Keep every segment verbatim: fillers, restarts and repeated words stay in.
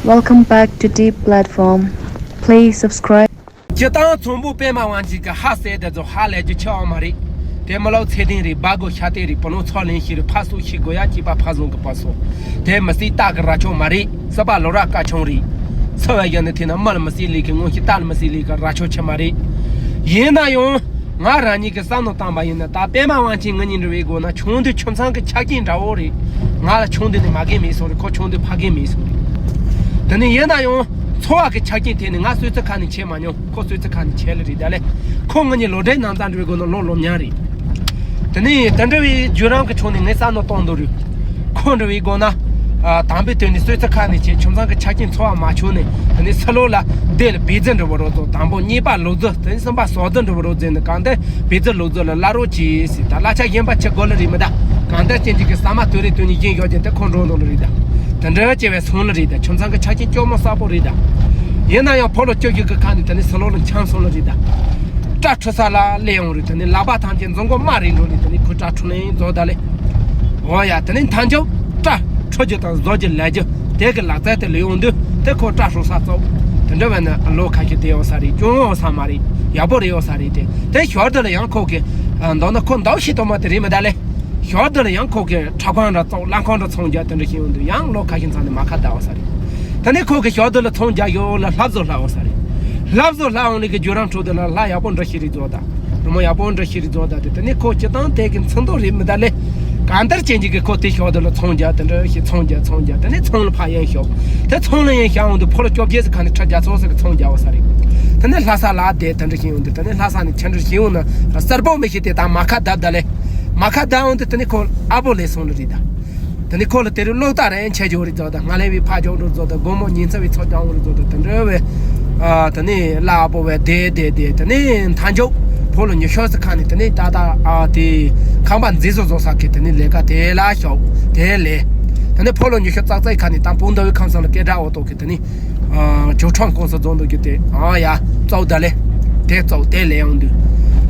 Welcome back to Deep Platform. Please subscribe. སྤྱིར་བཏང་ཚོང་པ་པད་མ་དབང་ཆེན་གྱི་ཧ་ཟེར་དེ་ཚོ་ཧ་ལས་རྒྱུ་ཆེ་བ་མ་རེད། དེ་མི་ལོ་ཚེ་བརྟན་རེད། སྦ་སྒོ་ཤ་སྟག་རེད། བུ་ལོན་ཚོགས་ལེན་ཤེས་རེད། ཕ་སུ་ཤེས་དགོས་ཡ། སྐྱེས་པ་ཕ་བཟང་གི་བུ་སུ། དེ་མི་སྲིད་སྟག་གི་རྭ་ཅོ་མ་རེད། སྲིད་པ་ལོ་ར་ཀ་ཆུང་རེད། སྲིད་པའི་ཡུལ་ནི་དེ་ན་མི་ལ་མི་སྲིད་ལས་ཀྱི་དངོས་གཞི། སྟག་ལ་མི་སྲིད་ལས་ཀྱི་རྭ་ཅོ་ཆེ་མ་རེད། ཡིན་ན་ཡང་ང་རང་ཉིད་ཀྱི་བསམ་བློ་བཏང་པ་ཡིན་ན། ད་པད་མ་དབང་ཆེན་ང་གཉིས་འདྲ་བའི་སྒོ་ན་ཆུང་དུས་ཆུ་ཚང་གི་ཆ་རྐྱེན་འདྲ་བོ་རེད། ང་ལ་ཆུང་དུས་ནས་མ་རྒན་མེད་སོང་རེད། ཁོ་ཆུང་དུས་ཕ་རྒན་མེད་སོང་རེད། དེ་ནས་ཡིན་ན་ཡང་འཚོ་བ་གི་ཆ་རྐྱེན་ཐད་ནས་ང་གསོལ་ཚིགས་ཁ་ནས་བྱེད་མ་མྱོང་། ཁོ་གསོལ་ཚིགས་ཁ་ནས་བྱེད་ལེ་རེད་ད་ལེ། ཁོ་ང་གཉིས་ལོ་འདྲེས་ནང་ཙང་འདྲ་བའི་སྒོ་ན་ལོ་ལོ་མཉམ་རེད། དེ་ནས་དེ་འདྲ་བའི་བརྒྱུད་རིམ་གྱི་ཁྲོད་ནས་ངས་བསམ་བློ་གཏོང་འདོད་རེད། ཁོ་འདྲ་བའི་སྒོ་ན། ཨ། དམ་པའི་དོན་ནི་གསོལ་ཚིགས་ཁ་ནས་བྱས། ཁྱིམ་ཚང་གི་ཆ་རྐྱེན་འཚོ་བ་མ་བྱུང་ནས། དེ་ནས་ཕྱི་ལོགས་ལ་སྡེ་ལ་བེ་ཙི་འདྲ་བོ་རོ་ཚོ། དང་པོ་གཉིས་པ་ལུག་རྫི། དེ་ནས་གསུམ་པ་ཟོག་རྫི་འདྲ་བོ་རོ་རྫི་ནི། གང་ལྟར་བེ་ཙི་ལུག་རྫི་ལ་བླ་རོགས་གྱིས་ཟེར། ད་གླ་ཆ་གཞན་པ་ཆི་དགོས་ལེ་རེད་མི་ད། གང་ལྟར་ཅན་གྱི་གི་ཟ་མ་དུས་རེ་དུས་ནས་གཞན་ཡོད་ཀྱང་དེ་ཁོ་འགྲོ་འདུག་ལེ་རེད་ད། དེ་འདྲ་བྱས་པའི་སོང་ལེ་རེད་ད། ཁྱིམ་ཚང་གི་ཆ་རྐྱེན་སྐྱོ་མོ་ས་པོ་རེད་ད། ཡིན་ན་ཡང་ཕོ་ལོ་སྐྱོ་རྒྱུ་གི་ཁ་ནས་དེ་ནས་ཕྱི་ལོགས་ལ་འཁྱམས་སོང་ལེ་རེད་ད། སྐྲ་འཁྲུ་ས་ལ་སླེབས་ཡོང་རེད། དེ་ནས་ལག་པ་ཐམས་ཅད་འཛུམ་མགོ་དམར་རེད་འགྲོ་ནས། དེ་ནས་ཁོས་སྐྲ་འཁྲུ་ལེན་རྫོགས་ད་ལེ། འོ་ཡ། དེ་ནས་མཐའ་མཇུག་སྐྲ་འཁྲུ་རྒྱུ་དང་བཟོ་རྒྱུ་ལས་རྒྱུ་དེ་གི་ལག་རྩལ་དེ་ལས་ཡོང་དུས། དེ་ཁོ་སྐྲ་ཧྲོག་ས་བཙོག་དེ་འདྲ་བས་ན་ལོ་ཁ་ཤས་དེ་ཡོང་ས་རེད། སྐྱོན་ཡོང་ས་མ་རེད། ཡག་པོ་རེད་ཡོང་ས་རེད། དེ་དེ་ཞོར་དུ་ལ་ཡང་ཁོ་གི། ཨ། མདོར་ན་ཁོ་མདོག་ཤི་དོ་མ་དེ་རེད་མི་ད་ལེ། ཞོར་དུ་ལ་ཡང་ཁོ་གི་ཁྲབ་ཁང་འདྲ་བཙོག་ལྷ་ཁང་འདྲ་ཚོང་རྒྱག་དེ་འདྲ་ཞིག་ཡོང་དུས། ཡང་ལོ་ཁ་ཤས་མཚམས་ནས་མ་ཁ་བརྡ་བ་ས་རེད། དེ་ནས་ཁོ་གི་ཞོར་དུ་ལ་ཚོང་རྒྱག་ཡོད་ལ་ལྷ་བཟོ་ལྷ་བ་ས་རེད། ལྷ་བཟོ་ལྷ་འོང་ལེ་གི་བརྒྱུད་རིམ་ཁྲོད་དུ་ལ་ལྷ་ཡག་པོ་འདྲ་ཞིག་རེད་བཟོ་ད། རི་མོ་ཡག་པོ་འདྲ་ཞིག་རེད་བཟོ་ད། དེ་དེ་ནས་ཁོ་སྤྱིར་བཏང་དེ་གི་མཚན་མདོག་རེད་མི་ད་ལེ། གང་ལྟར་ཅན་གྱི་གི་ཁོ་དེ་ཞོར་དུ་ལ་ཚོང་རྒྱག་དེ་འདྲ་ཞིག་ཚོང་རྒྱག་ཚོང་རྒྱག་དེ་ནས་ཚོང་ལ་ཕར་ཡན་ཞོག་དེ་ཚོང་ལ་ཡན་ཞག་འོང་དུས་ཕོ་ལོ་བཅོ་བརྒྱད་ཙམ་ཁ་ནས་ཁྲ་རྒྱ་ཚོང་ཟེར་གི་ཚོང་རྒྱག་བ་ས་རེད། དེ་ནས་ལྷ་ས་ལ་བསྡད་དེ་འདྲ་ཞིག་ཡོང་དུས། དེ་ནས་ལྷ་ས་ནས་ཁྱེད་འདྲ་ཞིག་ཡོང་ན་གསལ་པོ་མི་ཤེས་ཏེ། ད་མ་ཁ་བརྡབ་ད་ལེ། མ་ཁ་བརྡབ་འོང་དུས་དེ་ནས་ཁོ་ཨ་བོ་ལས་སོང་ལེ་རེད་ད། དེ་ནས་ཁོ་ལ་དེ་རིང་ལོག་ལྟ་རེ་འཆད་རྒྱུ་རེད་བཟོ་ད། ང་ལས་བའི་ཕ་ཇོག་འགྲོ་བཟོ་ད། དགོང་མོ་ཉིན་ཚ་བའི་ཚོགས་རྒྱག་འོང་རེད་བཟོ་ད། དེ་འདྲ་བའི། ཨ། དེ་ནས་ལ་ཨ་བོ་བས་བསྡད་བསྡད་བསྡད། དེ་ནས་མཐའ་མཇུག་ཕོ་ལོ་ཉི་ཤུ་ཙམ་ཁ་ནས་དེ་ནས་ད་ད། ཨ། དེ་ཁང་པ་མཛེས་བཟོ་བཟོ་ས་གི་དེ་ནས་ལས་ཀ་དེ་ལ་ཞོག་དེ་ལས། དེ་ནས་ཕོ་ལོ་ཉི་ཤུ་ཙག་ཙིག་ཁ་ནས་ད་སྤུན་ཟླ་བའི་ཁམས་སང་ལ་སྐད་གྲགས་འོ་ཏོག་གི་དེ་ནས། ཨ། ཇོ་ཁྲང་ཀུང་སི་རྫོང་དུ་གི་དེ། ཨ་ཡ། བཙོག་ད་ལེ། དེ་བཙོག་དེ་ལས་ཡོང་དུས།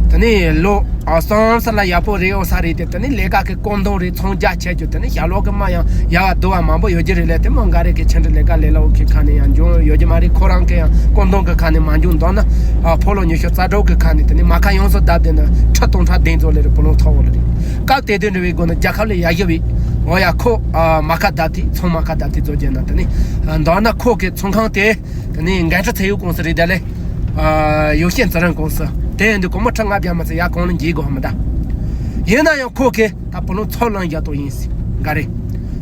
དེ་ནས་ལོ། ཨ། སོང་ས་ལ་ཡག་པོ་རེད་ཡོང་ས་རེད་དེ། དེ་ནས་ལས་ཀ་གི་གོམ་སྟངས་རེད། ཚོང་རྒྱག་བྱེད་རྒྱུ་དེ་ནས་ཞྭ་ལོག་གི་མ་ཡང་ཡག་བ་དུ་བ་མང་པོ་ཡོད་ཀྱི་རེད་ལེ། དེ་མོ་འགའ་རེ་གི་ཁྱེད་འདྲ་ལས་ཀ་ལས་སླ་བོ་གི་ཁ་ནས་ཡང་འབྱུང་ཡོད་ཀྱི་མ་རེད། ཁོ་རང་གི་ཡང་གོམ་སྟངས་གི་ཁ་ནས་མ་འབྱུང་མདོར་ན། ཨ། ཕོ་ལོ་ཉི་ཤུ་རྩ་དྲུག་གི་ཁ་ནས་དེ་ནས་མ་ཁ་ཡོངས་སུ་བརྡབས་དེ་ནས་ཁྲི་སྟོང་ཕྲག་བདུན་ཙམ་ལེ་རེད། བུ་ལོན་ཚོགས་འོག་ལེ་རེད། སྐབས་དེ་དུས་འདྲ་བའི་སྒོ་ནས་རྒྱལ་ཁབ་ལ་ཡག་ཤོས་བི། འོ་ཡ། ཁོ། ཨ། མ་ཁ་བརྡབས་དེ། ཚོང་མ་ཁ་བརྡབས་དེ་བཟོ་རྒྱུ་ན། དེ་ནས། ཨ། མདོར་ན་ཁོ་གི་ཚོང་ཁང་དེ། དེ་ནས་འགན་འཁྲི་ཚད་ཡོད་ཀུང་སི་རེད་ད་ལེ། ཨ། ཡོ་ཤན་ཛི་རན་ཀུང་སི། དེ་ཡིན་དུས་སྒོར་མོ་ཁྲི་ལྔ་བརྒྱ་མ་ཚད་ཡར་གོང་ལ་འགྱེལ་དགོས་མི་འདུག་ཡིན་ན་ཡང་ཁོ་གིས་ད་བུ་ལོན་ཚོགས་ལེན་རྒྱག་དོ་ཡིན་ཟེར། འགའ་རེ།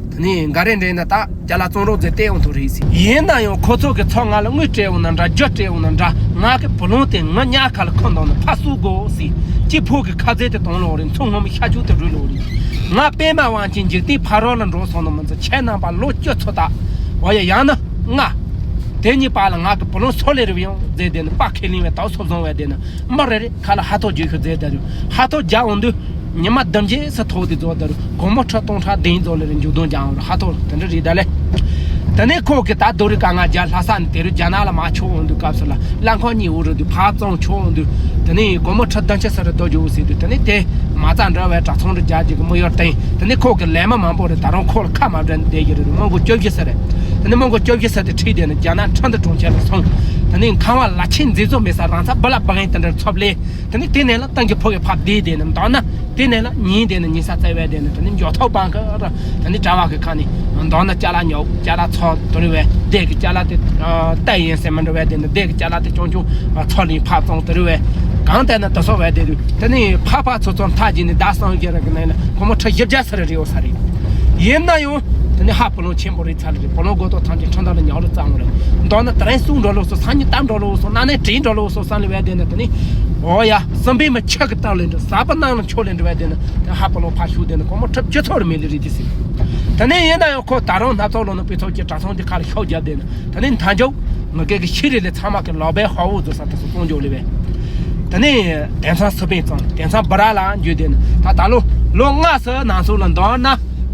དེ་ནས་འགའ་རེ་འདྲ་ཡིན་ན་ད་རྒྱ་ལ་བཙོང་རོགས་ཟེར་བལྟས་ཡོང་དོ་རེད་ཟེར། ཡིན་ན་ཡང་ཁོ་ཚོ་གིས་ཚོགས་ང་ལ་དངུལ་སྤྲད་ཡོང་ན་འདྲ། རྒྱུ་སྤྲད་ཡོང་ན་འདྲ། ང་གི་བུ་ལོན་དེ་ང་ཉག་ཁ་ལ་ཁུར་འདུག་ན་ཕར་བསུ་དགོས་ཟེར། གཅིག་ཕོ་གི་ཁ་ཟས་དེ་གཏོང་ལོག་རེད། མཚོ་སྔོན་མོ་ཤ་ཆུ་དེ་རུལ་ལོག་རེད། ང་པད་མ་དབང་ཆེན་འཇིག་རྟེན་ཕ་རོལ་ལ་འགྲོ་སོང་ན་མི་ཚེ་ཁྱེད་རྣམ་པ་ལོ་བཅུ་ཚོད་ད། འོ་ཡ། ཡང་ན་ང་། དེ་གཉིས་བར་ལ་ང་གི་བུ་ལོན་སོ་ལེ་རུ་ཡོང་ཟེར་བསྡད་ན། པ་ཁས་ལེན་བའི་དག་སོ་བཟང་བས་བསྡད་ན། མི་རེ་རེ་ཁ་ལ་ཧ་ཐོ་རྒྱུ་ཤོག་ཟེར་ད་རུ། ཧ་ཐོ་རྒྱག་འོང་དུས་ཉི་མ་བདུན་བརྒྱད་ཙམ་ཐོག་དེ་རྫོགས་ད་རུ། སྒོར་མོ་ཁྲི་སྟོང་ཕྲག་བདུན་རྫོགས་ལེ་རུ་མཇུག་སྡོམ་རྒྱག་འོང་རུ། ཧ་ཐོ་དེ་འདྲ་རེད་ད་ལེ། དེ་ནས་ཁོ་གིས་ད་རྡོ་རི་དཀར་ང་རྒྱ་ལྷ་ས་ནས་དེ་རུ་རྒྱ་ནག་ལ་མར་ཆོག་འོང་དུས་སྐབས་སུ་ལ་ལྷ་ཁང་གཉིས་འོག་རུ་དུས་ཕར་བཙོང་ཆོག་འོང་དུས། དེ་ནས་སྒོར་མོ་ཁྲི་བདུན་ཅུ་ཙམ་རུ་རྡོ་རྒྱུ་འོང་ཟེར་དུས། དེ་ནས་དེ་མ་རྩ་འདྲ་བའི་དྲ་ཚོང་རུ་རྒྱག་རྒྱུ་གི་དམིགས་ཡུལ་བསྟན། དེ་ནས་ཁོ་གི་ལས་མི་མང་པོ་རེད། ད་རུང་ཁོ་ལ་ཁ་མ་བྲལ་ནས་བསྡད་ཀྱི་རེད། མི་མགོ་བཅོ་བརྒྱད་ཙམ་རེད། དེ་ནས་མི་མགོ་བཅོ་བརྒྱད་ཙམ་དེ་ཁྲིད་བསྡད་ནས་རྒྱ་ནག་ཁྲིན་ཏུ་གྲོང་ཁྱེར་ལ་སོང་། དེ་ནས་ཁང་བ་ལ་ཆེན་མཛེས་བཟོ་མེད་ས། རང་ཚ་བུ་ལ་བུ་ངན་དེ་འདྲར་ཚབ་ལས། དེ་ནས་དེ་ནས་ལ་ཏང་གི་ཕོ་གི་ཕབ་བསྡད་བསྡད་ནས། མདོར་ན་དེ་ནས་ལ་ཉིན་དེ་ནས་ཉིན་ས་བཙལ་བས་བསྡད་ནས། དེ་ནས་མགྱོགས་ཐོག་བང་གི་ར། དེ་ནས་གྲྭ་བ་གི་ཁ་ནས་མདོར་ན་ཅ་ལག་ཉོ། ཅ་ལག་ཚོ་དེ་རུ་བས་སྡེ་གི་ཅ་ལག་དེ་ལྟ་ཡིན་ཟེར་མི་འདྲ་བས་བསྡད་ནས། སྡེ་གི་ཅ་ལག་དེ་ཆུང་ཆུང་ཚོ་ལིང་ཕར་བཙོང་། དེ་རུ་བས་གང་ལྟར་ན་དེ་སོགས་བས་བསྡད་དུས། དེ་ནས་ཕར་ཕར་ཚུར་ཚུར་མཐའ་གཅིག་ནས་ཟླ་གསུམ་བཞི་རེ་གི་ནང་ལ་སྒོར་མོ་ཁྲི་བཞི་བརྒྱ་ཙམ་རེ་རེ་ཡོད་ས་རེད། ཡིན་ན་ཡང་དེ་ནས་ཧ་བུ་ལོན་ཆེན་པོ་རེད་ཚར་རེད། བུ་ལོན་སྒོར་ཐོག་ཐམས་ཅད་ཁྲིན་ཏུ་ལ་ཉག་ལོ་བཙལ་འོང་རེད། མདོར་ན་དེ་རིང་གསུང་འགྲོ་ལོ་སོ། སང་ཉིན་གཏམ་འགྲོ་ལོ་སོ། སང་ཉིན་བྲིས་འགྲོ་ལོ་སོ་བསམ་ལེ་བས་བསྡད་ནས། དེ་ནས་འོ་ཡ། སྲིན་པོའི་མི་ཁྱི་གི་སྟབས་ལེན་འདྲ། ཟ་པ་ནང་ལ་འཆོ་ལེན་འདྲ་བས་བསྡད་ནས། དེ་ཧ་བུ་ལོན་ཕར་ཤུགས་བསྡད་ནས་སྒོར་མོ་ཁྲི་བཅུ་ཚོ་རེ་མེད་ལེ་རེད་དེ་ཟེར། དེ་ནས་ཡིན་ན་ཡང་ཁོ་ད་རུང་སྣ་ཚོགས་ལོ་ནས་དཔེ་ཚོགས་ཀྱི་དྲ་ཚོང་དེ་ཁ་ལ་ཤོག་བརྒྱབ་བསྡད་ནས། དེ་ནས་མཐའ་མཇུག་ང་གི་གི་ཤི་རི་ལས་ཚང་མ་གི་ལོག་པའི་ཧ་བོ་བཟོ་ས་དེ་སོ་བཙོང་འཇོག་ལེ་བས། དེ་ནས་དེང་སང་སི་པན་བཙོང་། དེང་སང་སྦི་ར་ལ་འཇུས་བསྡད་ནས། ད་ད་ལོ་ལོ་ལྔ་ཙམ་ནང་ཚུད་ལ་མདོར་ན་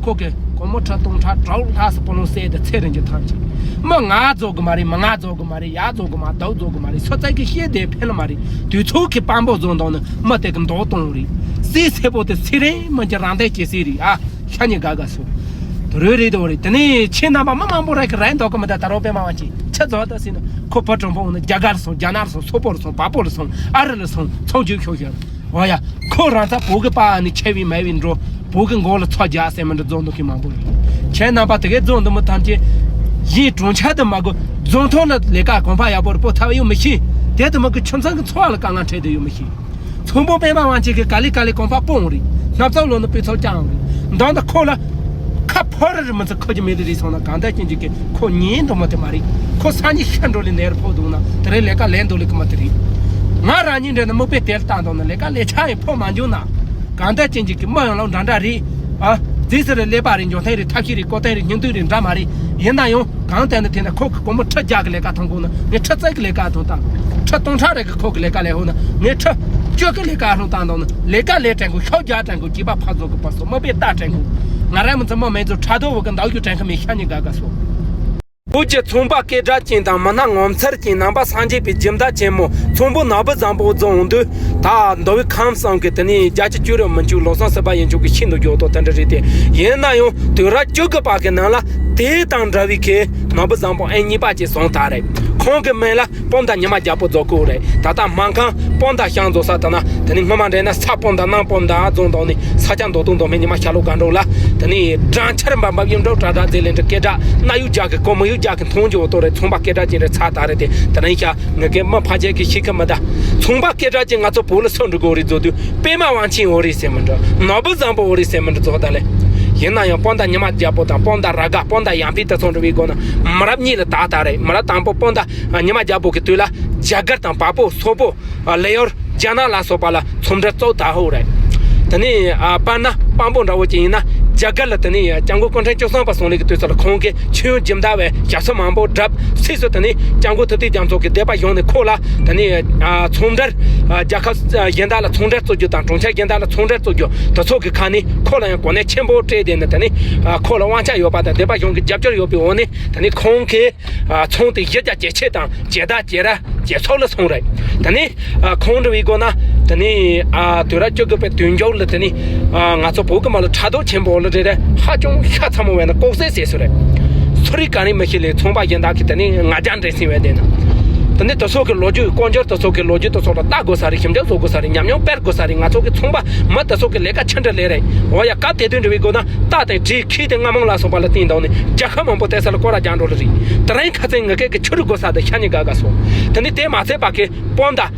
ཁོ་གི་སྒོར་མོ་ཁྲི་སྟོང་ཕྲག་དྲུག་ལྷག་ཙམ་བུ་ལོན་བསད་དེ་ཚེ་རིང་གི་ཐམས་ཅད། མི་ང་རྫོགས་གི་མ་རེད། མི་ང་རྫོགས་གི་མ་རེད། ཡར་རྫོགས་གི་མ། དོ་རྫོགས་གི་མ་རེད། སོ་ཙག་གི་ཤེས་དེ་ཕན་ལ་མ་རེད། དུས་ཚོད་ཀྱི་དཔང་པོ་བཟོ་འདུག་ན་མི་དེ་གི་མདོག་གཏོང་རེད། སྲིད་སེ་པོ་དེ་ཚེ་རིང་མི་གི་རང་དོན་བྱེད་སྲིད་རེད་ཨ། ཤ་ཉེ་དགའ་དགའ་སོ། རོས་རེད་དོ་རེད། དེ་ནས་ཁྱེད་རྣམ་པ་མི་མང་པོ་རེ་གི་རེད་འདོག་གི་མི་འདུག་ད་རོ་པད་མ་དབང་ཆེན་ཆི་ཟོ་ད་ཟེར་ན། ཁོ་བུ་གྲོང་པོ་འོང་ན་རྒྱ་གར་སོང་། རྒྱ་ནག་སོང་། སོག་པོར་སོང་། བལ་པོར་སོང་། ཨ་རི་ལ་སོང་། ཚོང་རྒྱུ་ཤོག་ཤོག་འོ་ཡ། ཁོ་རང་ཚ་བོད་གི་པ་ནི་ཆེ་བའི་མེ་བའི་འགྲོ། བོད་གི་མགོ་ལ་ཚོགས་རྒྱག་ཟེར་མི་འདྲ་རྫོང་དུ་གི་མང་པོ་རེད། ཁྱེད་རྣམ་པ་དེ་གའི་རྫོང་དུ་མི་ཐམས་ཅད་གཞན་གྲོང་ཁྱེར་དུ་མ་དགོས། རྫོང་ཐོག་ལ་ལས་ཀ་གོང་འཕེལ་ཡག་པོ་རེ་སྤོ་ཐུབ་ཡོད་མི་ཤེས། དེ་དུ་མི་གི་ཁྱིམ་ཚང་གི་འཚོ་བ་ལ་དཀའ་ངལ་འཕྲད་དུ་ཡོད་མི་ཤེས། ཚོང་དཔོན་པད་མ་དབང་ཆེན་གྱིས་ག་ལེ་ག་ལེ་གོང་འཕེལ་སྤོང་རེད། སྣབས་ཚགས་ལོ་ན་སྤུས་ཚོགས་ཀྱང་རེད། མདང་དང་ཁོ་ལ་ཁ་ཕོ་ར་རི་མི་ཚེ་ཁོ་ཀྱི་མི་ལ་རེད་སོང་ན་གང་ལྟར་ཅན་གྱི་ཁོ་ཉན་འགྲོ་མ་དེ་མ་རེད། ཁོ་སང་ཉིན་ཤི་འགྲོ་ལེ་ནེར་ཕོག་འདུག་ན་དེ་རིང་ལས་ཀ་ལས་འདུག་ལེ་གི་མ་དེ་རེད། ང་རང་ཉིད་འདྲ་ན་མི་དཔེ་དེར་བཏང་འདུག་ན་ལས་ཀ་ལས་ཆ་ཡིན་ཕོག་མ་འཇུག་ན། གང་ལྟར་ཅན་གྱི་མི་ཡང་ལ་འདྲ་འདྲ་རེད། ཨ། རྫིས་སི་རེད། ཀླད་པ་རེད། འཇོན་ཐང་རེད། ཐབས་ཤེས་རེད། ཀོ་ཐང་རེད། སྙིང་སྟོབས་རེད། འདྲ་མ་རེད། ཡིན་ན་ཡང་གང་ལྟར་ན་དེ་ན་ཁོ་གི་སྒོར་མོ་ཁྲི་བརྒྱ་གི་ལས་ཀ་ཐོན་དགོས་ན་ངས་ཁྲི་བརྩེགས་ཀྱི་ལས་ཀ་ཐོན་དང་། ཁྲི་སྟོང་ཕྲག་རེ་གི་ཁོ་གི་ལས་ཀ་ལས་ཧོ་ན་ངས་ཁྲི་བཅུ་གི་ལས་ཀ་ཐོན་དང་དང་ན་ལས་ཀ་ལས་དྲན་དགོས། ཤོག་རྒྱག་དྲན་དགོས། སྐྱེས་པ་ཕར་བཟོ་གི་ཕར་སོ་མི་དཔེ་ལྟ་དྲན་དགོས། ང་རང་མི་ཚོ་མི་མེད་ཚོ་ཕྲག་དོག་བོ་གི་འདའ་རྒྱུ་དྲན་གི་མི་ཤ་ཉེ་དགའ་དགའ་སོ། བོད་ཀྱི་ཚོང་པ་སྐད་གྲགས་ཅན་དང་མི་སྣ་ངོ་མཚར་ཅན་ནང་པ་སངས་རྒྱས་པའི་སྦྱིན་བདག་ཆེན་མོ་ཚོང་དཔོན་ནོར་བུ་བཟང་པོ་རྫོང་འདུས་ད་མདོ་དབུས་ཁམས་གསུམ་གྱི་དེ་ནས་རྒྱ་ཆེ་བཅུ་རེ་མི་འཇུག་ལོ་སང་སྲིད་པ་ཡིན་ཆོག་གི་ཤིན་ཏུ་མགྱོགས་དོ་དེ་འདྲ་རེད་དེ། ཡིན་ན་ཡང་དུས་རབས་བཅུ་དགུ་པ་གི་ནང་ལ་དེ་དང་འདྲ་བའི་གི་ནོར་བུ་བཟང་པོ་ཨེ་གཉིས་པ་ཅིག་སོང་ད་རེད། ཁོང་གི་མིང་ལ་སྤོམ་དང་ཉི་མ་རྒྱལ་པོ་རྫོགས་སྐོར་རེད། ད་ལྟ་སྨར་ཁམས་སྤོམ་དང་ཤང་རྫོགས་ས་དེ་ན་དེ་ནས་སྔོན་མ་འདྲེན་ན་ས་སྤོམ་དང་གནམ་སྤོམ་དང་རྫོང་དང་ནི་ས་ཆ་མདོ་སྟོང་མདོ་སྨད་ཉི་མ་ཤར་ལྷོ་སྒང་དྲུག་ལ་དེ་ནས་སྦྲང་ཆར་འབབ་འབབ་གཡུ་འབྲུག་བཀྲ་བཀྲ་མཛེས་ལེན་འདྲ་སྐད་གྲགས་གནའ་ཡུལ་རྒྱ་གི་གོ་མི་ཡུལ་རྒྱ་གི་མཐོང་རྒྱུ་འོ་ཏོ་རེད། ཚོང་པ་སྐད་གྲགས་ཅན་རེད་ཚ་ད་རེད་དེ་དེ་ན་ཡིན་ཤ་ངེད་ཀའི་མི་ཕ་རྒྱལ་གི་ཤི་ཁ་མི་ད། ཚོང་པ་སྐད་གྲགས་ཅན་ང་ཚོ་བོད་ལ་སུ་འགྲོ་དགོས་རེད་བཟོ་དུས་པད་མ་དབང་ཆེན་འོ་རེད་ཟེར་མི་འདྲ། ནོར་བུ་བཟང་པོ་འོ་རེད་ཟེར་མི་འདྲ་བཟོ་ད་ལེ། ཡིན་ན་ཡང་སྤོམ་དང་ཉི་མ་རྒྱལ་པོ་དང་སྤོམ་དང་ར་དགའ་སྤོམ་དང་ཡང་ཕི་དེ་ཚོ་འགྲོ་བའི་སྒོ་ན་མི་རབས་གཉིས་ལ་ད་ད་རེད། མི་རབས་དང་པོ་སྤོམ་དང་ཉི་མ་རྒྱལ་པོ་གི་དུས་ལ་རྒྱ་གར་དང་བལ་པོ་སོག་པོ་ལེ་ཡོར་རྒྱ་ནག་ལ་སོགས་པ་ལ་ཚོང་འབྲེལ་གཙོ་དར་ཧོ་རེད། དེ་ནས་དཔེར་ན་དཔང་པོ་འདྲ་བོ་ཅིག་ཡིན་ན་རྒྱ་གར་ལ་དེ་ནས་སྐྱབས་མགོན་སྐུ་ཕྲེང་བཅུ་གསུམ་པ་གསུང་ལེགས་ཀྱི་དུས་སུ་ལ་ཁོང་གིས་མཆོད་ཡོན་སྦྱིན་བདག་བས་ཞབས་སོར་མང་པོ་བསྒྲུབས། སྲིད་སུ་དེ་ནས་སྐྱབས་མགོན་ཐུབ་བསྟན་རྒྱ་མཚོ་གི་སྡེ་པ་གཞུང་ནས་ཁོ་ལ་དེ་ནས་ཚོང་འབྲེལ་རྒྱལ་ཁབ་གཞན་དག་ལ་ཚོང་འབྲེལ་བཙུགས་རྒྱུ་དང་གྲོང་ཁྱེར་གཞན་དག་ལ་ཚོང་འབྲེལ་བཙུགས་རྒྱུ་དེ་ཚོ་གི་ཁ་ནས་ཁོ་ལ་ཡང་གོ་གནས་ཆེན་པོ་སྤྲད་དེ་ནས་དེ་ནས་ཁོ་ལ་དབང་ཆ་ཡོད་པ་དང་སྡེ་པ་གཞུང་གི་རྒྱབ་སྐྱོར་ཡོད་པའི་འོག་ནས་དེ་ནས་ཁོང་གིས། ཚོང་དེ་གཞི་རྒྱ་ཇེ་ཆེ་དང་ཇེ་དར་ཇེ་ར་ཇེ་ཚོགས་ལ་སོང་རེད། དེ་ནས་ཁོང་འདྲ་བའི་སྒོ་ན་དེ་ནས་དུས་རབས་བཅུ་དགུ་པའི་དུས་མཇུག་ལ་དེ་ནས་ང་ཚོ་བོད་ཀྱི་མ་ལ་ཕྲག་དོག་ཆེན་པོ་ལ་རེ་རེ་ཧ་ཅང་ཤ་ཚ་མོ་བས་ན་ལྐོག་ཟ་བྱས་སོ་རེད། སུ་རིག་ག་རིང་མི་ཤེས་ལས་ཚོང་པ་གཞན་དག་གིས་དེ་ནས་ང་རྒྱལ་འདྲེན་སྲིད་བས་དེ་ན། དེ་ནས་དེ་ཚོ་གི་ལོ་རྒྱུས་དཀོན་མཆོག་དེ་ཚོ་གི་ལོ་རྒྱུས་དེ་ཚོ་ལ་ལྟ་དགོས་ས་རེད། ཞིབ་འཇུག་བཟོ་དགོས་ས་རེད། ཉམས་མྱོང་སྤེལ་དགོས་ས་རེད། ང་ཚོ་གི་ཚོང་པ་མི་དེ་ཚོ་གི་ལས་ཀ་ཆི་འདྲ་ལས་རེད། འོ་ཡ་སྐབས་དེ་དུས་འདྲ་བའི་སྒོ་ན། རྟ་དང་བྲེ་ཁྱི་དང་རྔ་མོང་ལ་སོགས་པ་ལ་བརྟེན་དང་ནི་རྒྱལ་ཁབ་མང་པོ་དེ་ས་ལ་སྐོར་ར་རྒྱག་འགྲོ་ལ་རེད། དེ་རིང་ཁ་སང་ངེད་ཀྱི་ཆུ་རུ་དགོས་ས་དེ་ཤ་ཉེ་དགའ་དགའ་སོང་། དེ་ནི་དེ་མ་ཚད་པ་གི་སྤོམ་དང་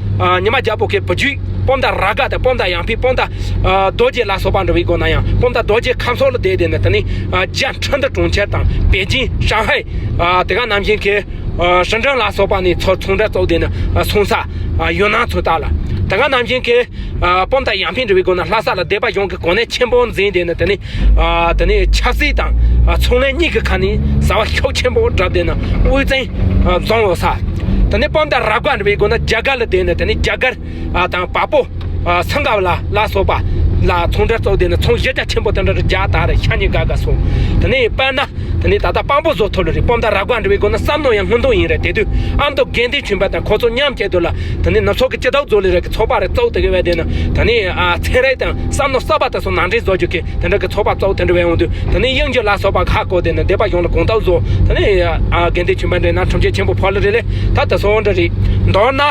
ཉི་མ་རྒྱལ་པོ་གི་བུ་རྒྱུད་སྤོམ་དང་ར་དགའ་དང་སྤོམ་དང་ཡང་ཕི་སྤོམ་དང་རྡོ་རྗེ་ལ་སོགས་པ་འདྲ་བའི་སྒོ་ན་ཡང་སྤོམ་དང་རྡོ་རྗེ་ཁམས་སོགས་ལ་བསྡད་དེ་ནི་དེ་ནི་རྒྱ་ཁྲི་འདི་གྲོང་ཁྱེར་དང་པེ་ཅིང་ཧྲང་ཧའེ་དེ་ག་ནང་བཞིན་གི་ཧྲིན་ཀྲང་ལ་སོགས་པ་ནི་ཚོ་ཚོང་འབྲེལ་བཙུགས་དེ་ནི་སོང་ས་ཡུན་ནན་ཚོ་ལྟ་ལ་དེ་ག་ནང་བཞིན་གི་སྤོམ་དང་ཡང་ཕན་འབྲི་བའི་སྒོ་ནས་ལྷ་ས་ལ་སྡེ་པ་གཞུང་གི་གོ་གནས་ཆེན་པོ་འཛིན་དེ་ནི་དེ་ནི་དེ་ནི་ཆབ་སྲིད་དང་ཚོང་ལས་གཉིས་ཀྱི་ཁ་ནས་བྱ་བ་ཤུགས་ཆེན་པོ་བསྒྲུབས་དེ་ནི་དབུས་བཙན་བཟུང་འོ་ས། དེ་ནི་སྤོམ་དང་ར་དགའ་འབྲི་བའི་སྒོ་ནས་རྒྱ་གར་ལ་དེ་ནི་དེ་ནི་རྒྱ་གར་དང་བལ་པོ་སིང་ག་པོར་ལ་སོགས་པ་ལ་ཚོང་འབྲེལ་བཙུགས་དེ་ནི་ཚོང་གཞི་རྒྱ་ཆེན་པོ་དེ་འདྲ་རུ་རྒྱག་ད་རེ་ཤ་ཉེ་དགའ་དགའ་སོང་། དེ་ནི་དཔེར་ན། དེ་ནས་ད་ལྟ་དཔང་པོ་བཟོ་ཐུབ་ལེ་རེད། སྤོམ་དང་ར་དགའ་འབྲི་བའི་སྒོ་ནས་བསམ་མནོ་ཡང་སྔོན་ཐོན་ཡིན་རེད། དེ་དུས་ཨ་མདོ་དགེ་འདུན་ཆོས་འཕེལ་དང་ཁོ་ཚོ་མཉམ་བྱས་དུས་ལ་དེ་ནས་ནུབ་ཕྱོགས་ཀྱི་སྤྱི་ཚོགས་བཟོ་ལེ་རེད་ཀྱི་ཚོགས་པ་རེ་བཙུགས་དེ་གི་བས་དེ་ནི་དེ་ནས་ཚན་རིག་དང་བསམ་མནོ་གསར་པ་དེ་ཚོ་ནང་འདྲེན་བཟོ་རྒྱུ་གི་དེ་འདྲ་གི་ཚོགས་པ་བཙུགས་དེ་འདྲ་བས་འོང་དུས་དེ་ནས་དབྱིན་ཇི་ལ་སོགས་པ་ཁག་བཀོད་དེ་ནི་སྡེ་པ་གཞུང་ལ་གོང་ཐག་བཟོ། དེ་ནས་དགེ་འདུན་ཆོས་འཕེལ་འདྲེ་ན་ཁྲིམས་ཆེན་ཆེན་པོ་ཕོག་ལེ་རེད་ལེ། ད་དེ་ཚོ་འདྲ་རེད། མདོར་ན་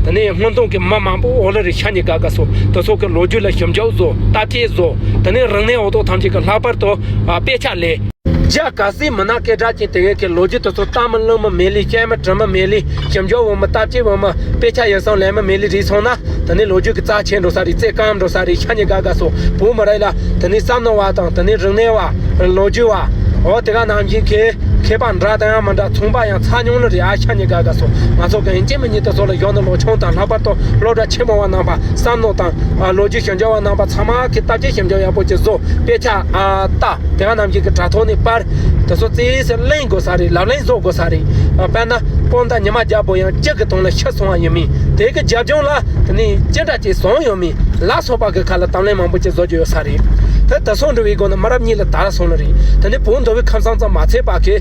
དེ་ནས་སྔོན་ཐོན་གྱི་མི་མང་པོ་འོ་ལེ་རེད་ཤ་ཉེ་དགའ་དགའ་སོང་། དེ་ཚོ་གི་ལོ་རྒྱུས་ལ་ཞིབ་འཇུག་བཟོ་བརྟག་དཔྱད་བཟོ། དེ་ནས་རིག་གནས་འོ་ཐོག་ཐམས་ཅད་ཀྱི་ལྷག་པར་དུ་དཔེ་ཆ་ལས། རྒྱ་གར་སའི་མི་སྣ་སྐད་གྲགས་ཅན་དེ་གའི་གི་ལོ་རྒྱུས་དེ་ཚོ་ལྟ་མི་ལུང་མི་མེད་ལི། བཤད་མི་དྲི་མི་མེད་ལི། ཞིབ་འཇུག་འོང་མི་བརྟག་དཔྱད་འོང་མི་དཔེ་ཆ་ཡིག་ཚང་ལེན་མི་མེད་ལི་རེད་སོང་ན་དེ་ནི་ལོ་རྒྱུས་ཀྱི་རྩ་ཆེ་འགྲོ་ས་རེད། རྩེ་སྐམ་འགྲོ་ས་རེད་ཤ་ཉེ་དགའ་དགའ་སོང་། བོད་མི་རིགས་ལ་དེ་ནི་བསམ་མནོ་བ་དང་དེ་ནི་རིག་གནས་བ་ལོ་རྒྱུས་བ་འོ་དེ་ག་ནང་བཞིན་གི་མཁས་པ་འདྲ་དང་ཡང་མི་འདྲ་ཚོང་པ་ཡང་ཚ་ཉུང་ལ་རེད་ཨ་ཤ་ཉེ་དགའ་དགའ་སོང་། ང་ཚོ་གི་ཡིན་གཅིག་མིན་གཉིས་དེ་ཚོ་ལ་ཡོང་ནི་ལོ་ཆུང་དང་ལྷག་པར་དུ་སློབ་གྲྭ་ཆེན་མོ་བ་རྣམ་པ་བསམ་མནོ་དང་ལོ་རྒྱུས་ཞིབ་འཇུག་བ་རྣམ་པ་ཚང་མ་གི་བརྟག་དཔྱད་ཞིབ་འཇུག་ཡག་པོ་ཅིག་བཟོ། དཔེ་ཆ་ལྟ། དེ་ག་ནང་བཞིན་གྱི་དྲ་ཐོག་ནས་པར་དེ་ཚོ་རྩིས་སུ་ལེན་དགོས་ས་རེད། ལབ་གླེང་བཟོ་དགོས་ས་རེད། དཔེར་ན་སྤོམ་དང་ཉི་མ་རྒྱལ་པོ་ཡང་སྤྱི་གི་དོན་ལ་ཤི་སོང་བ་ཡིན་མིན་དེ་གི་རྒྱབ་ལྗོངས་ལ་དེ་ནས་ཅི་འདྲ་ཅིག་བཟུང་ཡོད་མིན་ལ་སོགས་པ་གི་ཁ་ལ་གཏམ་གླེང་མང་པོ་ཅིག་བཟོ་རྒྱུ་ཡོད་ས་རེད། ད་ད་སོང་འགྲོ་བའི་སྒོ་ནས་མི་རབས་གཉིས་ལ་དར་སོང་ནི་རེད། ད་ནི་བོད་མདོ་དབུས་ཁམས་གསུམ་ཙམ་མ་ཚད་པ་གི།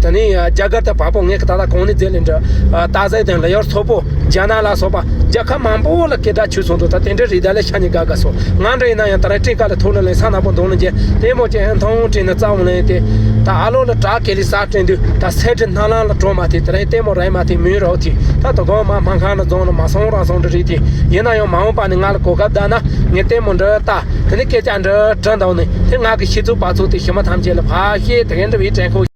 ད་ནི་རྒྱ་གར་དང་བལ་པོ་ངས་ཀྱི་ད་ལྟ་གོང་ནས་རྫས་ལས་འདྲ། ཏཱ་ཟེ་དང་ལ་ཡོར་སོག་པོ། རྒྱ་ནག་ལ་སོགས་པ་རྒྱལ་ཁབ་མང་པོ་ལ་སྐད་གྲགས་ཆོད་སོང་འདུག་ད་དེ་འདྲ་རེད། ད་ལས་ཤ་ཉེ་དགའ་དགའ་སོང་། ང་འདྲ་ཡིན་ན་ཡང་ད་རེས་སྤྲིན་དཀར་ལ་ཐུག་ལ་ལེན་ས་ནག་པོ་འདོང་ལ་འཇལ་ལྟད་མོ་ཅན་ཨན་ཐང་དྲན་ནས་རྩ་འོང་ལེན་ཏེ། ད་ཨ་ལོ་ལ་བྲག་གེ་ལི་ས་དྲན་དུས་ད་སེ་འབྲི་སྣ་ལམ་ལ་འགྲོ་མ་ཐེ། ད་རེས་ལྟད་མོ་རེད་མ་ཐེ་མུན་རོགས་ཐེ། ད་དོ་གོང་མ་སྨར་ཁམས་ལ་རྫོང་ལ་མ་སོང་རང་སོང་འདྲ་རེད་དེ། ཡིན་ན་ཡང་མ་འོངས་པ་ནས་ང་ལ་གོ་སྐབས་ད་ན་ངས་ལྟད་མོ་འདྲ་ལྟ། དེ་ནས་སྐད་ཆ་འདྲ་དྲན་འདུག་ནས་དེ་ང་གི་ཤེས་ཚུལ་པ་ཚུལ་དེ་ཞི་མ་ཐམས་ཅད་ལ་ཕར་བཤད། དེ་ག་འདྲ་བའི་དྲན་ཁོ།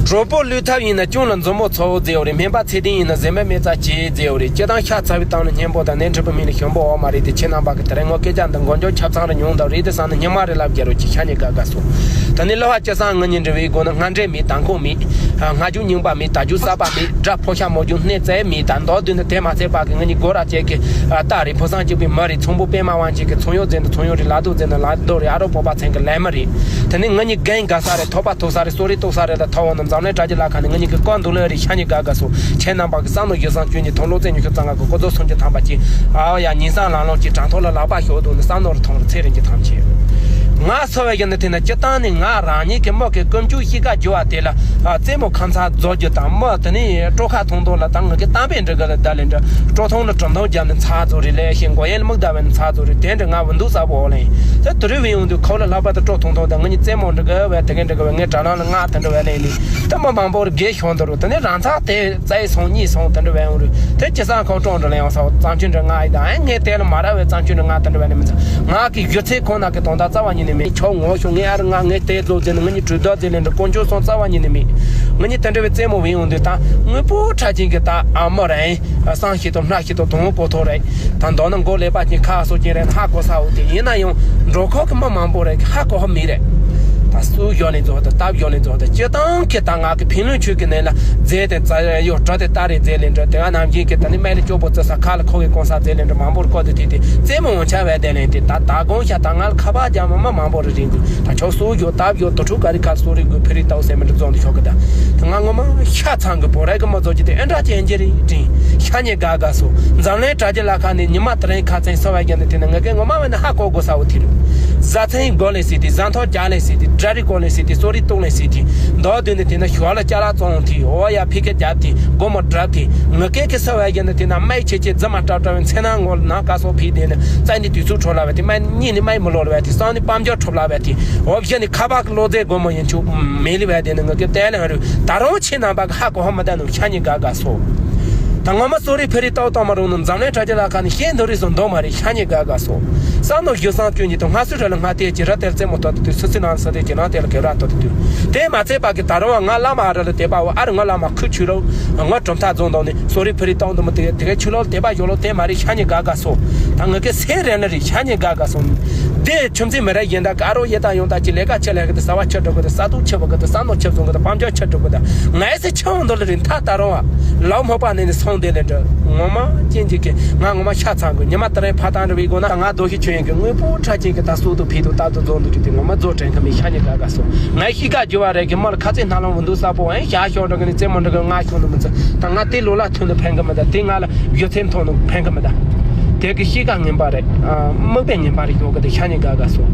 གྲོགས་པོ་ལུས་ཐབས་ཡིན་ན་གཅུང་ལ་མཛུབ་མོ་ཚོ་མཛེས་བ་རེད། སྨན་པ་ཚེ་བརྟན་ཡིན་ན་གཟེ་མའི་མེ་བཙའ་བྱེད་མཛེས་བ་རེད། སྤྱི་དང་ཤ་ཚ་བའི་སྟེང་ལ་སྙན་པོ་དང་ནད་འཁྲུགས་པའི་མིང་ལ་ཞོན་པོ་འོ་མ་རེད་དེ། ཁྱེད་རྣམ་པ་གི་དེ་རིང་ངོ་སྐད་ཆ་འདི་མགོ་འཇོག་ཆ་ཚང་རེ་ཉུང་འདུག་རེད་དེ་བསམ་ན་ཉི་མ་རེ་ལབ་རྒྱ་རོ་ཅིག་ཤ་ཉེ་དགའ་དགའ་སོང་། ད་ནི་གླུ་བ་སྐྱེ་སང་ང་གཉིས་འབྲེལ་བའི་སྒོ་ནས་སྔ་འབྲེལ་མེད། དང་ཁོག་མེད། སྔ་རྒྱུ་རྙིང་པ་མེད། ད་རྒྱུ་གསར་པ་མེད། དགྲ་ཕོ་ཤ་མོ་རྒྱུ་སྣེ་བཙལ་མེད། ད་མདོ་དུས་ནས་དེ་མ་ཚད་པ་གི་ང་གཉིས་སྒོ་ར་བཅད་གི་རྟ་རེད། ཕོ་བཟང་གཅིག་པའི་མི་རེད། ཚོང་པོ་པད་མ་དབང་ཆེན་གི་ཚོང་གཡོག་འཛིན་དུ་ཚོང་གཡོག་རེད། ལ་དུ་འཛིན་དུ་ལ་དུ་རེད། ཨ་རོགས་བོད་པ་ཚན་གི་ལས་མི་རེད། དེ་ནས་ང་གཉིས་རྒན་དགའ་ས་རེད། ཐོབ་པ་ཐོབ་ས་རེད། གསོ་རིག་གཏོགས་ས་རེད། ལ་ཐོབ་འོང་ན་འཛམ་གླིང་དྲ་རྒྱ་ལ་ཁ་ནས་ང་གཉིས་ཀྱི་བཀའ་འདུག་ལོས་རེད། ཤ་ཉེ་དགའ་དགའ་སོང་། ཁྱེད་རྣམ་པ་གི་བསམ་བློ་ཡོད་སང་བཅུད་ནས་མཐོང་ལོ་ཚད་ཉི་ཤུ་རྩ་ལྔ་གི་སྐུ་ཚོགས་སུམ་ཅུ་ཐམ་པ་གཅིག་ཨ་ཡ་ཉིན་སང་ལང་ལོང་གཅིག་དྲང་ཐོག་ལ་ལག་པ་ཤོག་འདུག་ནས་བསམ་བློ་རུ་ཐོང་རུ་ཚེ་རིང་གི་ཐམས་ཅད། ང་སོ་བའི་གཞི་ནས་དེ་ན་སྤྱི་བཏང་ནས་ང་རང་ཉིད་ཀྱི་མི་གི་ཀུན་སྤྱོད་གཤིས་ཀ་འགྱུར་བ་དེ་ལ་རྩེད་མོ་ཁ་མཚར་རྫོགས་རྒྱུ་དང་། མི་དེ་ནས་སྤྲོ་ཁ་ཐུང་ཐུང་ལ་ད་ང་གི་གཏམ་དཔེ་འདྲི་གི་ལ་ད་ལེ་འདྲ་སྤྲོ་ཐུང་ལ་གྲུབ་མཐོང་རྒྱབ་ནས་ཚར་རྫོགས་རེད་ལས་ཤེས་མགོ་ཡན་ལ་མིག་ཟླ་བའི་ནས་ཚར་རྫོགས་རེད། དེ་འདྲ་ང་འུ་འདུག་ས་བོ་ལེན་ད་དུ་རི་བའི་ཡོང་དུས་ཁོ་ལ་ལྷག་པར་དུ་སྤྲོ་ཐུང་ཐུང་དང་ང་གཉིས་རྩེད་མོ་འདྲི་གི་བས་དེ་གི་འདྲི་གི་བས་ངས་དྲ་ལམ་ལ་ང་དེ་འདྲ་བས་ལེན་ལེ་ད་མི་མང་པོར་དགེ་ཤོང་དུ་རུ་དེ་ནས་རང་ཚགས་དེ། རྩ་ཡི་སོང་གཉིས་སོང་དེ་འདྲ་བས་འོང་རུ་དེ་ཅི་སང་ཁོང་ཀྲོང་འདྲ་ལེན་ཡོང་ས་བཙང་ཆུ་འདྲ་ང་ཡི་དང་ཨེ་ངས་དེ་ལ་མ་ར་བའི་བཙང་ཆུ་འདྲ་ང་དེ་འདྲ་བས་ནི་མི་ཚང་ང་གི་གཞུ་ཚེ་ཁོང་ན་གི་དོན་དག་རྩ་བ་ཉིད་ནས་མེད། ཆོག་ངོ་ཤོག་ངས་ཨ་རི་ང་ངས་དེ་རྫོགས་ཟེར་ནི་ང་གཉིས་གྲོས་བསྡུར་ཟེར་ལེན་འདྲ་དཀོན་མཆོག་སོང་རྩ་བ་ཉིད་ནས་མེད། ང་གཉིས་དེ་འདྲ་བའི་རྩེད་མོ་བས་འོང་དུས་ད་དངོས་པོ་ཕྲ་ཅན་གི་ད་ཨ་མ་ར་ཨེ་བསང་ཤེས་དང་སྣ་ཤེས་དང་དུང་པོ་ཐོག་རེད། ད་མདོར་ན་མགོ་ཀླད་པ་ཅན་ཁ་སོ་ཅན་རེད་ཧ་གོ་ས་འོ་དེ་ཡིན་ན་ཡང་འགྲོ་ཁོག་གི་མི་མང་པོ་རེད་ཧ་གོ་ཧ་མི་རེད། ད་སུ་ཞོ་ནས་རྫོགས་ད་སྟབས་ཞོ་ནས་རྫོགས་ད་སྤྱི་བཏང་གི་ད་ང་གི་ཕན་ལོན་ཆོས་ཀྱི་ནང་ལ་རྫས་དེ་རྩ་ཡོ་གྲོ་དེ་ལྟ་རེ་རྫས་ལས་འདྲ་དེ་ང་ནམ་རྒྱུན་གྱི་ད་ནི་སྨན་ལ་སྐྱོ་པོ་རྩི་ས་ཁ་ལ་ཁོ་གི་གོང་ས་རྫས་ལས་འདྲ་མང་པོར་བཀོད་དེ་དེ་དེ་རྩེད་མོ་འོང་ཆ་བས་དེ་ལས་དེ་ད་ད་དགོང་ཤ་ད་ང་ལ་ཁ་པར་རྒྱག་མ་མ་མང་པོ་རེ་རིང་གི་ད་ཆོག་སུ་ཞོ་སྟབས་ཞོ་དུ་ཕྲུག་ག་རི་ཁ་སུ་རི་གི་ཕི་རི་ཏའོ་སེ་མི་འདྲ་རྫོགས་འདི་ཤོག་གི་ད་དེ་ང་ངོ་མ་ཤ་ཚང་གི་བོ་ར་གི་མ་རྫོགས་ཀྱི་དེ་ཨེ་འདྲ་ཅན་ཅི་རིང་དྲིན་ཤ་ཉེ་དགའ་དགའ་སོ་འཛམ་གླིང་དྲ་རྒྱ་ལ་ཁ་ནས་ཉི་མ་དེ་རིང་ཁ་ཚན་སོ་བ་རྒྱ་ནས་དེ་ནས་ངེད་ཀའི་ངོ་མ་བས་ན་ཧ་གོ་དགོས་ས་འོ་དེ་རུ། བཟའ་ཚང་སྒོ་ལེན་སྲིད་དེ་བཟའ་འཐོར་རྒྱག་ལེན་སྲིད་དེ་དགྲ་རིགས་སྐོར་ལེན་སྲིད་དེ་གསོ་རིག་གཏོང་ལེན་སྲིད་དེ་མདོ་དོན་དུ་དེ་ན་ཞོ་ལ་ཅ་ལག་བཙོང་དེ་འོ་ཡ་ཕི་ཁེ་རྒྱབ་དེ་སྒོ་མོ་བྲབ་དེ་ངུ་སྐད་ཀྱི་སོ་བའི་རྒྱ་ནི་དེ་ན་མའི་ཆེ་ཆེ་རྫི་མ་སྐྲག་སྐྲག་བའི་མཚན་ན་ངོ་ནང་ཀ་སོ་ཕི་དེ་ནི་རྩ་ནི་དུས་ཚོད་འཕྲོ་ལ་བས་དེ་མའི་གཉིད་ནི་མའི་མི་ལོ་ལ་བས་དེ་སང་ནི་པམ་རྒྱ་འཕྲོ་ལ་བས་དེ་འོ་བཞི་ནི་ཁ་པག་གི་བློ་རྫས་སྒོ་མོ་ཡིན་ཆུ་མེ་ལི་བས་དེ་ནི་ངུ་སྐད་དེ་ལ་ཧ་རུ་ད་རུང་ཆེ་ནང་པ་གི་ཧ་གོ་ཧ་མ་ད་ནུ་ཤ་ཉེ་དགའ་དགའ་སོ། ད་ངོ་མ་གསོ་རིག་ཕེ་རི་ཏོག་ཏོག་མ་རུང་ནི་འཛམ་གླིང་དྲ་རྒྱ་ལ་ཁ་ནི་ཤེས་འདོད་རིགས་སུ་འདོད་མ་རེད་ཤ་ཉེ་དགའ་དགའ་སོ། བསམ་བློ་ཞུ་སང་བཅུ་གཉིས་དང་སྔ་སུ་ར་ལ་སྔ་ལྟས་ཀྱི་ར་དེར་རྩེད་མོ་ཐོག་ཏུ་དུས་སུ་སི་ནང་ས་དེ་ཀྱི་ནང་དེ་ལ་གེ་ར་ཐོག་ཏུ་དུས་དེ་མ་ཚད་པ་གི་ད་རུང་བ་ང་བླ་མ་ཨ་ར་ལ་དད་པ་བ་ཨ་རི་ང་བླ་མ་ཁུ་ཆུ་ལོ་ང་གྲུབ་མཐའ་རྫོང་དང་ནི་གསོ་རིག་ཕེ་རི་ཏོག་འདི་མོ་དེ་དེ་གའི་ཆུ་ལོ་དད་པ་ཞོ་ལོ་དེ་མ་རེད་ཤ་ཉེ་དགའ་དགའ་སོ། ད་ང་གི་སེ་རེ་ན་རེད་ཤ་ཉེ་དགའ་དགའ་སོ། དེ་ཆུ་མཛེས་མི་ར་ཡིན་ད་ག་རོ་ཡེ་ད་ཡོང་ད་ཅི་ལས་ཀ་ཆེ་ལས་གི་དེ་ས་བ་ཆེ་འགྲོ་གི་དེ་ས་དུག་ཆེ་བ་གི་དེ་ས་ནོ་ཆེ་བཟུང་གི་དེ་པམ་ཅོ་ཆེ་འགྲོ་གི་དེ་ང་ཨེ་སེ་ཆེ་འོང་དོ་ལ་རིན་ཐ་ད་རུང་བ། ལའོ་མོ་པ་ནས་ནི་སོང་དེ་ལས་འདྲ། ངོ་མ་ཅན་གཅིག་གི་ང་ངོ་མ་ཤ་ཚང་གི་ཉི་མ་ད་རེས་ཕ་ཐང་རི་བའི་སྒོ་ན་ང་རྡོ་ཞིག་ཆོས་ཡིན་གི་དངོས་པོ་ཁྲ་ཅན་གི་ད་སུ་དུ་ཕི་དུ་ད་དུ་རྫོང་དུ་ཅི་དེ་ངོ་མ་རྫོ་དྲན་གི་མི་ཤ་ཉེ་དགའ་དགའ་སོ། ང་ཤི་ཀ་རྒྱུ་བ་རེད་གི་མར་ཁ་ཚེ་སྣ་ལོང་བུ་འདུག་ས་པོ་ཨེ་ཤ་ཤོག་འགྲོ་གི་ནི་རྩེད་མོ་འགྲོ་གི་ང་ཤོག་ནི་མི་ཚེ་ད་ང་དེ་ལོ་ལ་ཐོན་ནི་ཕན་གི་མི་ད་དེ་ང་ལ་ཡོད་ཚེ་མཐོང་ནི་ཕན་གི་མི་ད། དེ་གི་ཤི་ཀ་ངན་པ་རེད། དམིགས་པའི་ངན་པ་རེད་ཡོད་གི་དེ་ཤ་ཉེ་དགའ་དགའ་སོ།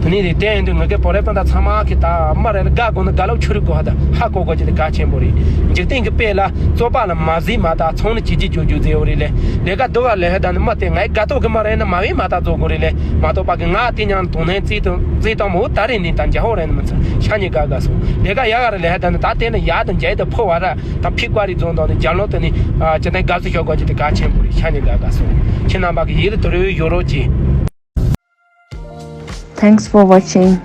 དེ་ནི་རེད་དེ་ཡིན་དུས་ང་གི་བོ་རེ་པན་ད་ཚང་མ་གི་ད་མ་རེད་དགའ་དགོས་ནི་དགའ་ལོ་ཆུ་རིག་གོ་ཧ་ད་ཧ་གོ་གོ་ཅི་དེ་ག་ཆེན་པོ་རེད། འཇིག་རྟེན་གྱི་དཔེ་ལ་རྩོད་པ་ལ་མ་གཟིགས་མ་ད་ཚོང་ནི་བྱེད་ཀྱི་ཅོ་རྒྱུ་ཟེར་ཡོད་རེད་ལེ། ལས་ཀ་སྡུག་བ་ལས་ཧ་ད་ནི་མ་དེ་ངའི་དགའ་ཏོག་གི་མ་རེད་ན་མ་བས་མ་ད་རྫོགས་དགོས་རེད་ལེ། མ་གཏོགས་པ་གི་ང་དེ་ཉང་དུང་ནན་རྩིས་དང་རྩིས་དང་མོ་ད་རེད་ནི་ད་འཇའ་ཧོ་རེད་ནི་མི་ཚ་ཤ་ཉེ་དགའ་དགའ་སོང་། ལས་ཀ་ཡག་ག་རེད་ལེ་ཧ་ད་ནི་ད་དེ་ནི་ཡག་དང་འཇའ་དང་ཕོ་བ་ར་ད་ཕི་ཀ་རི་རྫོང་དང་ནི་རྒྱ་ལོ་དེ་ནི་ཇི་ནས་དགའ་སུ་ཤོག་གོ་ཅི་དེ་ག་ཆེན་པོ་རེད་ཤ་ཉེ་དགའ་དགའ་སོང་། ཁྱེད་རྣམ་པ་གི་ཡིད་ལ་དུ་རེ་ཡོད་རོགས་གྱིས། Thanks for watching.